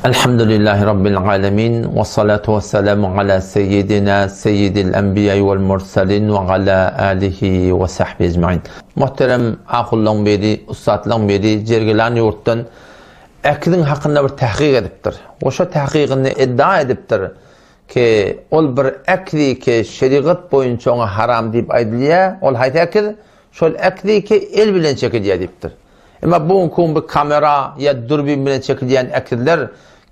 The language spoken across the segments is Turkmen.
Elhamdülillahi Rabbil alemin ve salatu ve selamu ala seyyidina seyyidil enbiya vel mursalin ve ala alihi ve sahbihi ecmain. Muhterem ahullaň biri, ussatlaň biri Jergilan ýurtdan äkiziň hakynda bir tahkyk edipdir. We şo tahkygynda iddia edipdir ki ol bir äkizi ki şerigat boýunça oňa haram diýip aýdylýar. Ol haýsy äkiz? Şol äkizi ki el bilen çekilýär diýipdir. Emma bu günki gün bu kamera ýa dürbin bilen çekilýän ekizler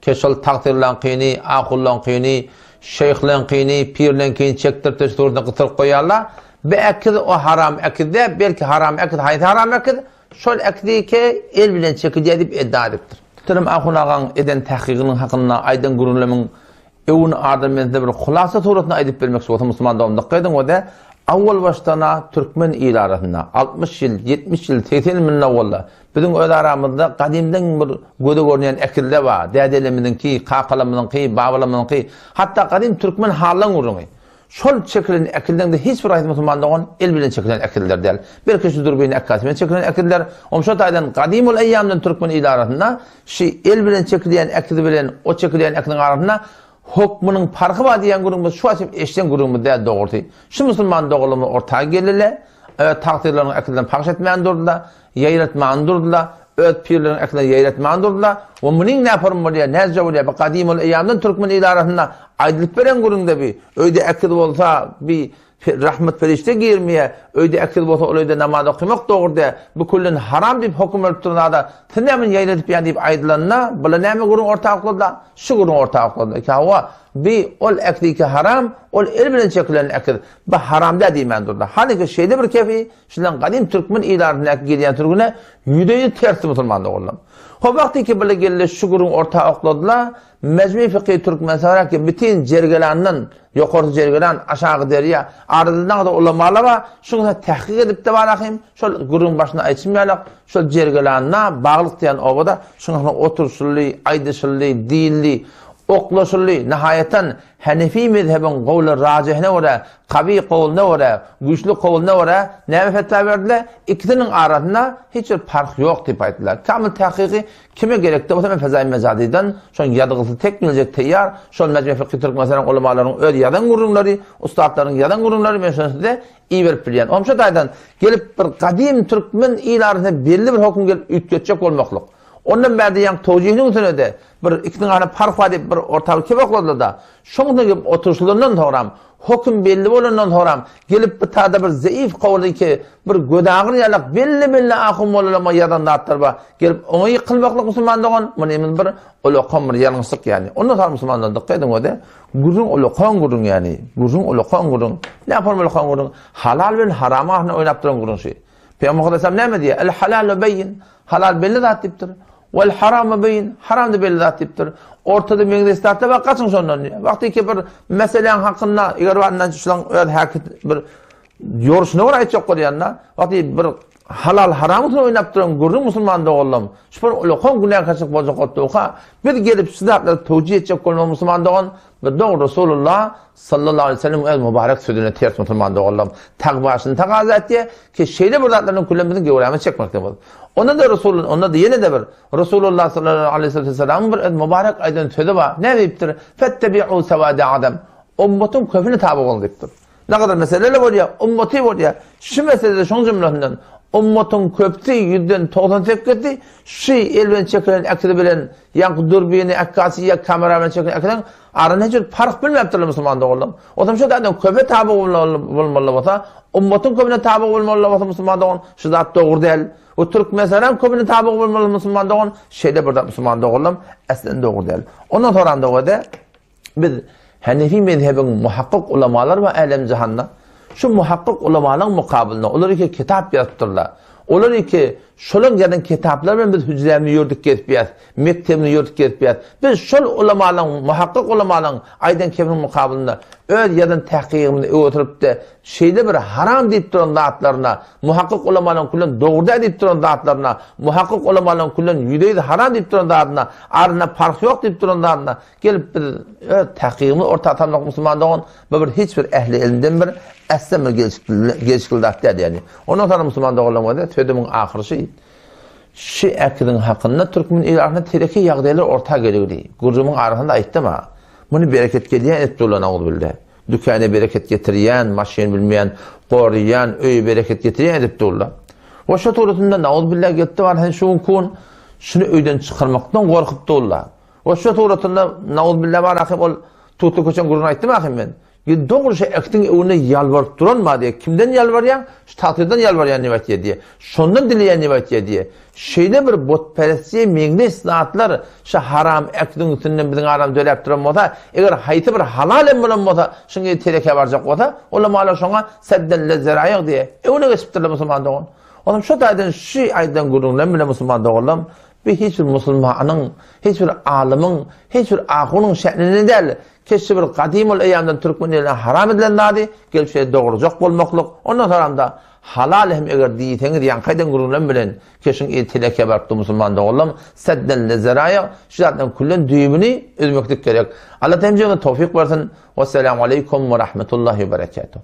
ke şol tagtyrlaňkyny, ahullaňkyny, şeýhleňkini, pirleňkini çekdirip-de suratyna gysyryp goýýarlar. Bu ekiz o haram ekiz däl, belki haram ekiz haýsy haram ekiz? Şol ekizi ke el bilen çekilýär diýip edda edipdir. Muhterem ahun agaň eden tahkygynyň hakynda aýdan gürrüňlemiň Öwün adam men size bir hulasa suratynda aýdyp bermekçi bolsam musulman dogan dykgat ediň ode awwal başdana türkmen il arasynda 60 ýyl 70 ýyl 80 ýyl mundan owalda biziň öz aramyzda gadymdan bir göze görünýän ekizler bar dädelerimiziňki kakalarymyzyňky babalarymyzyňky hatda gadym türkmen halylaryň gürrüňi şol çekilen ekizleňde hiç bir haýsy musulman dogan el bilen çekilen ekizler däl belki şu dürbin ekkasy bilen çekilen ekizler om şo taýdan gadymul eýýamdan türkmen il arasynda Şi el bilen çekilýän ekiz bilen o çekilýän ekiziň arasynda hokmunyň parhy bar diýen gürrüňimiz şu wagt hem eşiden gürrüňimiz däl dogrusy. Şu musulman doganlarymyz orta geldiler, öz tagtyrlarynyň ekizlerini pagş etmän durdular, ýaýratman durdular, öz pirleriniň ekizlerini ýaýratman durdular we munyň nä form bolýar, näce bolýar, bu gadymul eýýamdan türkmen il arasynda aýdylyp beren gürrüňde bi öýde ekiz bolsa bi Rahmet perişde girmeýär. Öýde ekiz bolsa ol öýde namaz okamak dogry däl. Bu küllen haram diýip hokum berip duran zada siz näme muny ýaýradyp ýan diýip aýdylanda bula näme gürrüň orta okladylar? Şu gürrüň orta okladylar ki hawa bi ol ekziki haram ol el bilen çekilen ekiz bu haram däl diýmän durdylar. Hanyki şeýle bir kefi şundan gadym türkmen il arasyndaky gelýän sürgüne ýüze-ýüz tersdi musulman doganlarym. Hop wagtyki bula geldi şu gürrüň orta okladylar Mejmi Fykhy Türkmenistana ki bitin Jergelandan, ýokarsy Jergelan, aşagy derýa, arada nagda ulamalar bar, şuňa tahkyk edip-de bar ahym, şol gürrüň başynda aýtşym ýalak, şol Jergelanda, Baglyk diýen obada şuňa oturyşyldy, aýdyşyldy, diýildi, oklaşyldy, nahaýatan Hanefi mezhebiň gowly rajihine görä, kawy gowluna görä, güýçli gowluna görä näme fetwa berdiler? Ikisiniň arasynda hiç bir parh ýok diýip aýtdylar. Kamyl tahkyky Kime gerekde bolsa men Fezail Mejazydan şoň ýazgysy tekmiljek teýýar, şol Mejme Fykhy Türkmenistanyň ulamalarynyň öz ýazan gürrüňleri, ussatlaryň ýazan gürrüňleri men şony size iberip bilýän. Oňşa taýdan gelip bir gadym türkmen il arasynda belli bir hokum gelip üýtgetjek bolmaklyk. Ondan bärde ýaňky towjihiniň üstüne-de bir ikisiniň arasynda parh bar diýip bir orta bir kep okladylar-da. Şoň üstüne gelip oturyşylandan soňram Höküm belli bolandan soram, gelip bu tada bir zeif kowly ki, bir gözagyr ýalak belli-belli ahun mollalama ýazan zatlar bar. Gelip oňa ýykylmaklyk musulman dogan, muny emiz bir ulakan bir ýalňyşlyk ýani. Ondan soň musulmanlar dykgat ediň öde, gürrüň ulakan gürrüň ýani. Gürrüň ulakan gürrüň. Ne form ulakan gürrüň? Halal bilen haram arasynda oýnap duran gürrüň şu. Pygamber Aleyhisselam näme diýýär? El halalu beýin. Halal belli zat diýipdir. Wal haramu beýin. Haram da belli zat diýipdir. Ortada meňzeş zatlar bar, gaçyň şondan diýýär. Wagty ki bir meseläň hakynda eger baryndan şulaň öz häki bir ýoruşyna görä aýtjak bolýanda, wagty bir halal haram üçin oýnap duran gürrüň musulman doganlarym, şu bir ulakan günäkärçilik boljak bolup durka, biz gelip şu zatlary towjih etjek bolmak musulman dogan, Bu dogry Resulullah sallallahu aleyhi ve sellem öz mübarek sözüne ters musulman doganlarym tagbaşyny tagaza etdi ki şeýle bir zatlardan küllen biziň göwrämiz çekmekde bol. Onda da Resulullah onda da ýene de bir Resulullah sallallahu aleyhi ve sellem bir öz mübarek aýdan sözi bar. Näme diýipdir? Fettebi'u sawada adam. Ummatyň köpüne taby boluň diýipdir. Ne kadar meseleler bolýar, ummaty bolýar. Şu meselede şoň jümlesinden ummatyň köpüsi ýüzden 98-i şu el bilen çekilen ekri bilen ýaňky dürbini, ekkasy ýa kamera bilen çekilen ekriň arasynda hiç bir parh bilmäpdirler musulman doganlar. Otam şu zaten köpe taby bolmaly bolsa, ummatyň köpüne taby bolmaly bolsa musulman dogan, şu zat dogry däl. Bu Türkmenistanyň köpüne taby bolmaly musulman dogan, şeýle bir zat musulman doganlar äslen dogry däl. Ondan soran dogry Biz Hanefi mezhebiň muhakkyk ulamalary bar älem jahanda. Şu muhakkyk ulamalaryň mukabylynda olar iki kitap ýazypdyrlar. Olar iki şolaryň ýazan kitaplary bilen biz hüjrämizi ýördük gezipýäs, mekdebimizi ýördük gezipýäs. Biz şol ulamalaryň, muhakkyk ulamalaryň aýdan kepiniň mukabylynda öz ýazan tahkygymyzy öwürtirip-de şeýle bir haram diýip duran zatlaryna, muhakkyk ulamalaryň küllen dogry däl diýip duran zatlaryna, muhakkyk ulamalaryň küllen ýüze-ýüz haram diýip duran zadyna, arasynda parh ýok diýip duran zadyna Gelip biz öz tahkygymyzy orta atanok musulman dogan, bu bir hiç bir ähli ilimden bir äslen bir gelşikli, gelşikli zat däl ýani. Ondan sonra musulman doganlarymyza sözümiň ahyry şu. Şu äkidiň hakynda türkmen il arasynda teleke ýagdaýlar orta geligdi. Gürrüňiň arasynda aýtdym-a. Muny bereket gelýän edip durlar naguzbille. Dükana bereket getirýän, maşyn bilmeýän, goraýan, öýe bereket getirýän edip durlar. We şo suratynda naguzbille gelipdi bar sen şu günki gün şuny öýden çykarmakdan gorkup durlar. We şo suratynda naguzbille bar ahym ol tutly köçäň gürrüňini aýtdym ahym men. Ýa dogry şu ähtiň öňünde ýalbaryp duran bar diýýär. Kimden ýalbarýaň? Şu tagtyrdan ýalbarýan diýip aýtýar diýýär. Şondan dileýän diýip aýtýar diýýär. Şeýle bir butperestçilige meňzeş zatlar şu haram ähtiň üstünden biziň aramyzda döräp duran bolsa, eger haýsy bir halal hem bolan bolsa, şuň ýaly telekä barjak bolsa, ulamalar şoňa sedden lezzeraýyg diýýär. Öňüne geçipdirler musulman dogan. Onam şu taýdan şu aýdan gürrüňlerim bilen musulman doganlarym bu hiç bir musulmanyň, hiç bir alymyň, hiç bir ahunyň şähnine däl. Keşde bir gadym ol eýýamdan türkmen eline haram edilen zady gelip şeýle dogrujak bolmaklyk, ondan soramda halal hem eger diýseňiz ýaňky aýdan gürrüňlem bilen keşiň eli teleke barypdy musulman doganlam sedden lezeraýa şu zatlaryň küllen düýbüni üzmeklik gerek. Allah hemjemize towfyk bersin. Wesselamu aleýkum we rahmetullahi we berekatuh.